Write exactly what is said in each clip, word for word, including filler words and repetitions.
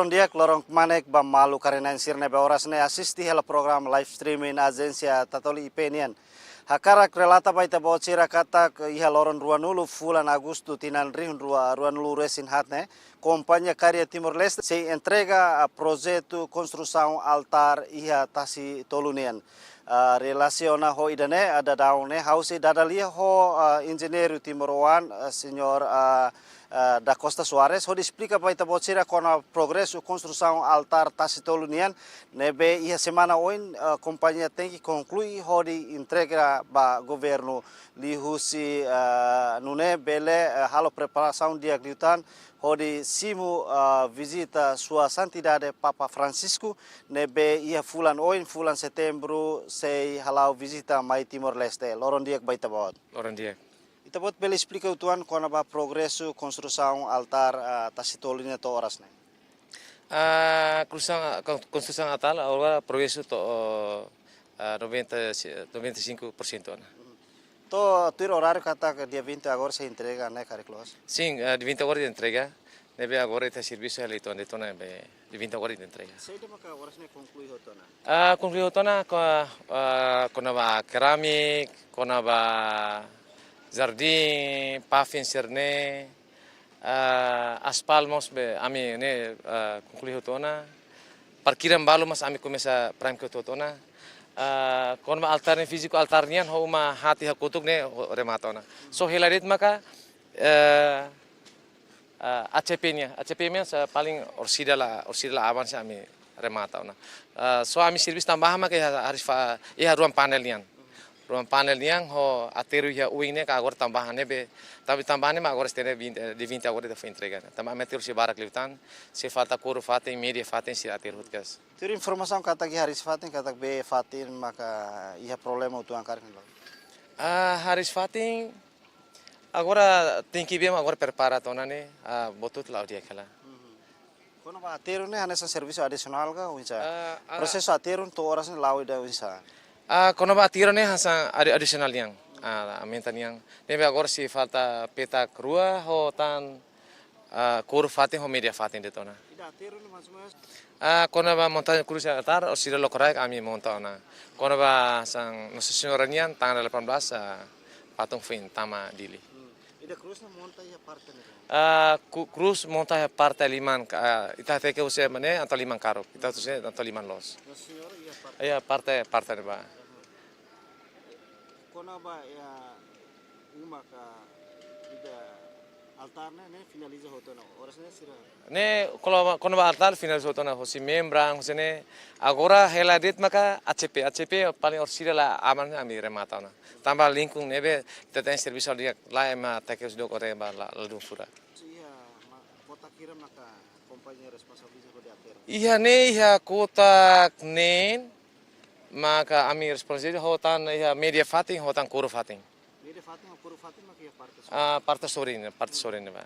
Loron di'ak, loron kmanek ba maluk karik-na'in sira ne'ebé oras ne'e asiste hela programa live streaming Ajénsia Tatoli I P nian. Hakarak relata ba ita-boot sira katak iha loron ruanulu fulan Agostu tinan rihun rua ruanulu resin haat ne'e, Kompañia Karya Timor-Leste sei entrega, ah, projetu konstrusaun altár iha Tasi Tolu nian. Ah, relasiona ho ida-ne'e, ah, daudaun ne'e ha'u sei dada lia ho, ah, enjeñeiru timoroan, ah, señór, ah, ah, da Costa Soares, hodi esplika ba ita-boot sira kona-ba progresu konstrusaun altár Tasi Tolu nian, ne'ebé iha semana oin, ah, kompañia tenke konklui hodi entrega ba governu liuhusi, ah, nune'e bele, ah, halo preparasaun di'ak liután hodi simu, ah, vizita Sua Santidade Papa Francisco, ne'ebé iha fulan oin, fulan Setembru, sei hala'o vizita mai Timor-Leste. Loron di'ak ba ita-boot. Loron di'ak. Ita-boot bele esplika uitoan kona-ba progresu konstrusaun altár, ah, Tasi Tolu nian to'o oras ne'e? Ah, konstrusaun, kon-, konstrusaun altár agora progresu to'o, ah, noventa, noventa e cinco por cento ona. To'o tuir oráriu katak dia vinte agora sei entrega ne'e karik loos? Sin, ah, dia vinte agora entrega. Ne'ebé agora ita servisu hela uitoan de'it ona, ne'ebé dia vinte agora entrega. Saida maka oras ne'e konklui hotu ona? Ah, konklui hotu ona ko-, ah, kona-ba keramik, kona-ba jardín, paving sira-ne'e, ah, aspal mós be ami ne'e, ah, konklui hotu ona. Parkiran balu mós ami komesa prime ke hotu ona. Ah, kona-ba altár ne'e fíziku altár nian ho uma haat iha kotuk ne'e ho-, remata ona. Só hela de'it maka, eh, ah, A C P nian, A C P nian sa paling orsida la, orsida la aban sa ami remata ona. Ah, só ami servisu tanba maka iha hariis fa-, iha ruang painel nian. Ruang painel nian ho aterru iha oin ne'e ka agora tanba ne'ebé, tapi tanba ne'e mak agora estende vinte, eh, dia vinte agora ita foin entrega. Tanba ami aterru sei barak liután, sei falta koru fatin, média fatin sei aterru hotu kedas. Tuir informasaun katak iha hariis fatin, katak bee fatin maka iha problema uitoan karik ne'e loos? Ah, hariis fatin, agora tenke bee mak agora prepara tiha ona ne'e, ah, buat hotu la'o di'ak hela. Mhm. Kona-ba aterru ne'e hanesan servisu adisionál ka oinsá? Ah, ah. Prosesu aterru to'o oras ne'e la'o ida oinsá? Ah, kona-ba aterru ne'e hanesan adi-, adisionál nian. Ah, aumenta nian. Ne'ebé agora sei falta petak rua ho tan, ah, koru fatin ho média fatin de'it ona. Ida aterru ne'e mais ou menus? Ah, kona-ba montajen krús altár, orsida lokraik ami monta ona. Kona-ba hanesan Nossa Senhora nian, tanggal delapan belas, ah, patung foin tama Dili. Hmm. Ida krús ne'e monta iha parte ne'ebé? Ah, ku-, krús monta iha parte liman, ka-, ah, ita hateke husi ema ne'e entaun liman karuk, ita husi entaun liman loos. Nossa Senhora iha parte? Iha parte, parte ne'ebá. Kona-ba iha uma ka ida altár ne'e, ne'e finaliza hotu ona. Oras ne'e sira? Ne'e, kona-ba, kona-ba altár finaliza hotu ona, husi membran, husi ne'e. Agora hela de'it maka A C P, A C P paling orsida la aban ami remata ona. Tanba lingkung ne'ebé ita tenke servisu di'ak, la ema teke husi dook ore ba la, ladún furak. Iha ma-, kotak hira maka kompañia responsabiliza hodi aterru? Iha ne'e iha kotak neen, maka ami responsabiliza ho tan iha média fatin, ho tan koru fatin. Média fatin ho koru fatin maka iha parte sorin? Ah, parte sorin, parte sorin ne'ebá.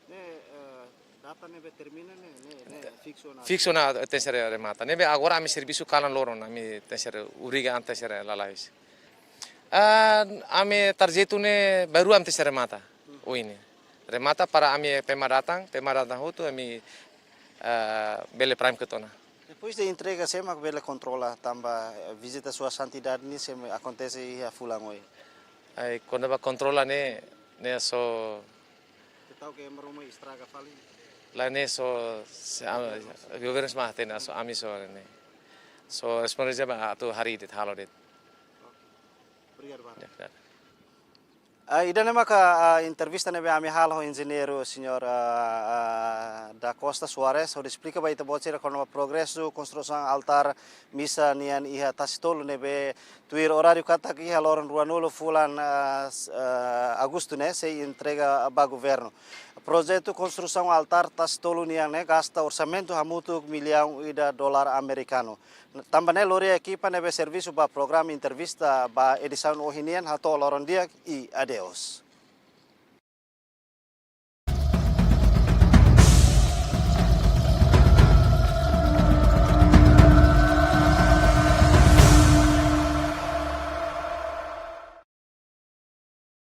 Ne'e, eh, data ne'ebé termina ne'e, ne'e, ne'e fiksu ona? Fiksu ona tenke ser remata. Ne'ebé agora ami servisu kalan loron, ami tenke ser uriga an tenke ser lalais. Ah, ami tarjetu ne'e bainrua ami tenke ser remata. Hmm. Oin ne'e. Remata para ami pema datang, pema datang hotu ami, ah, bele prime ke tiha ona. Depois de entrega, sé mak bele kontrola tanba, eh, vizita Sua Santidade nian sei akontese iha fulan oin? Ai, kona-ba kontrola ne'e, ne'e só. Ita ta'uk ke ema ruma estraga fali? Lae, ne'e só, se, ah, governu mak hatene, só ami só ne'e. Só responde ba atu harii de'it, halo de'it. Oke. Obrigadu barak. Ya, ya. Ah, ida-ne'e maka, ah, entrevista ne'ebé ami halo ho enjeñeiru señór, ah, ah, da Costa Soares, hodi esplika ba ita-boot sira kona-ba progresu konstrusaun altár misa nian iha Tasi Tolu ne'ebé tuir oráriu katak iha loron ruanulu fulan, ah, s-, ah, Agostu ne'e sei entrega ba governu. Projetu konstrusaun altár Tasi Tolu nian ne'e gasta orsamentu hamutuk millaun ida dolar amerikanu. Tanba ne'e lori ekipa ne'ebé servisu ba programa entrevista ba edisaun ohin nian hato'o loron di'ak i adeus.